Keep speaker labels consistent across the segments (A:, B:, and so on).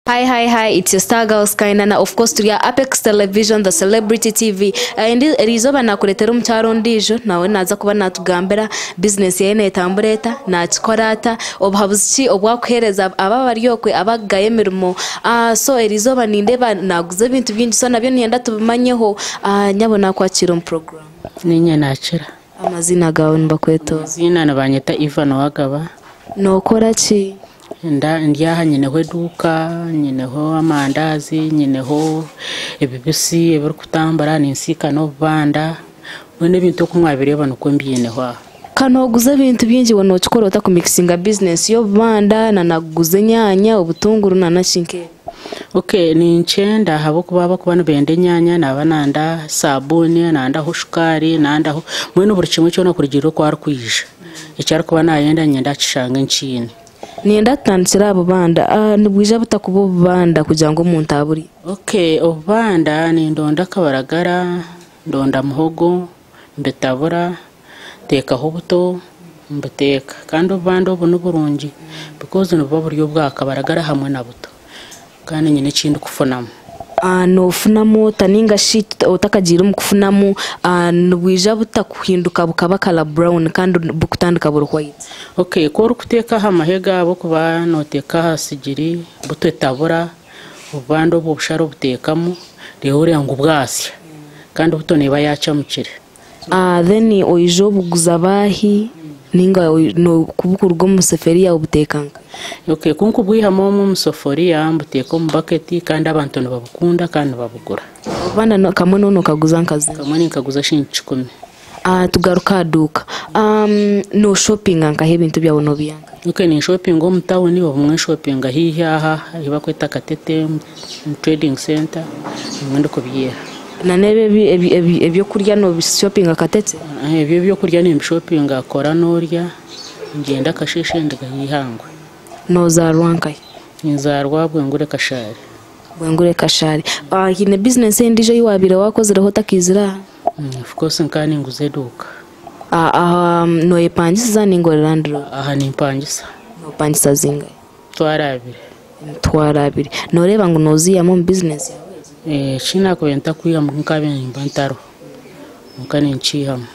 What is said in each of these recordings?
A: Hi, hi, hi, it's your star girl Sky Nana. Of course, turi ya Apex Television, the Celebrity TV. And erizoba nakuretera omukyaro ondiijo nawe naza kuba natugambira business ye netambura eta, nakikora ata, obuhabuzi ki obwakuheereza aba bari okwe abagaye emirimo. So erizoba nindeba naguza ebintu bingi, so nabyo niyenda tubimanyeho. Nyabo nakwakira omu program.
B: Ninye nakira.
A: Amazina gawe nibakwetooza?
B: Amazina nibanyeta Ivan Wagaba.
A: Nokora ki?
B: Ndyaha nyineho eduuka, nyineho amandazi, nyineho ebibisi ebirikutambura, ninsiika n'obubanda, mbwenu ebintu oku mwabireeba nikwo mbyineho aha.
A: Kanoguza ebintu bingi we nokikora ota kumikisinga business y'obubanda nanakuguza enyaanya, obutunguru nanaki nk'ebyo?
B: Okay, ninkyenda ahabw'okuba bakuba nibenda enyaanya, naba nanda sabuuni, nandaho shukaari, nandaho mbwenu buri kimwe kyona kurugiirira oku arikwija. Eki arikuba nayenda niinyenda akishange nkiine.
A: Niinyenda tutandikire aha bubanda, nibwija buta kuba obubanda kugira ngu omuntu aburye?
B: Okay, obubanda nindonda akabaragara, ndonda muhogo, mbitabura, nteekaho obuto, mbuteeka. Kandi obubanda obu niburungi because nibuba buri obwa kabaragara hamwe na buto. Kandi nyine eki ndikufunamu.
A: Nofunamu ota ninga shi otakagiire omu kufunamu, nibwija buta kuhinduka bukaba colour brown kandi bukutandika buri white?
B: Okay, ku orikuteeka aha mahega ahabw'okuba nooteeka aha sigiri, buto etabura, obubanda obwo obushara obuteekamu, reero oreeba ngu bwasya. Kandi buto neeba yaacamukire.
A: Then oija obuguza baahi ninga kubukuruga omu sefuriya obuteeka nka?
B: Okay, ku nkubwihamu omu sefuriya mbuteeka omu baketi kandi abantu nibabukunda kandi nibabugura.
A: Obubanda kamwe noona okaguza nka zingahi?
B: Kamwe ninkaguza shilingi 10.
A: Tugaruka aha duuka. Noshopinga nkahi ebintu byawe nobiiha nkahi?
B: Okay, ninshopinga omu tawuni, obumwe nshopinga haihi aha ahi bakweta Katete omu trading center, nimwo ndikubyiha.
A: Na n'ebyo ebyokurya nobishopinga Katete?
B: Ebyo ebyokurya nimbishopinga kora n'orya, ngyenda akasheeshe ndiga ihangwe.
A: Nozaarwa nkahi?
B: Ninzaarwa Bwengure Kashaari.
A: Bwengure Kashaari. Haine bizinesi endiijo ei waabaire wakozireho otakiizire aha?
B: Of course nkaba ninguza eduuka.
A: Aha noyepangisiza ninga ori landlord?
B: Aha nimpangisa.
A: Nopangisa zingahi?
B: 20,000.
A: 20,000. Noreeba ngu noziihamu omu bizinesi yaawe egi?
B: Eki naakubaire ntakwihamu nkabaire nimba ntariho, kwonka ninkiihamu.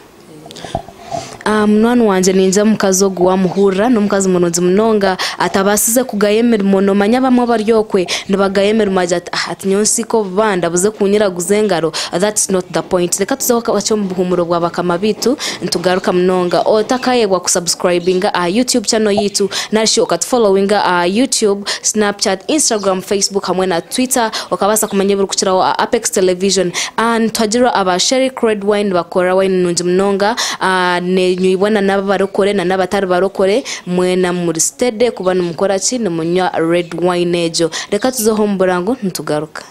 A: Munywani wangye ningira omukazi ogu wamuhurira n'omukazi murungi munonga atabaasize kugaya emirimo. Noomanya abamwe abari okwe nibagaya emirimo agira ati ati nyowe nsiike obubanda buze kunyiraguza engaro. That's not the point. Reka tuzeho kakye omu buhumuro bwa bakama baitu nitugaruka munonga. Otakayebwa kusubscribinga aha YouTube channel yaitu narishi okatufollowinga aha YouTube, Snapchat, Instagram, Facebook hamwe na Twitter okabaasa kumanya ebirikukiraho aha Apex Television. Nituhagirwa aba Sherrick Red Wine bakora wine nungi munonga, nenywibwa na n'abarokore na n'abatari barokore, mwena muri steady kuba nimukora ki nimunywa red wine egyo. Reka tuzeho omu burango nitugaruka.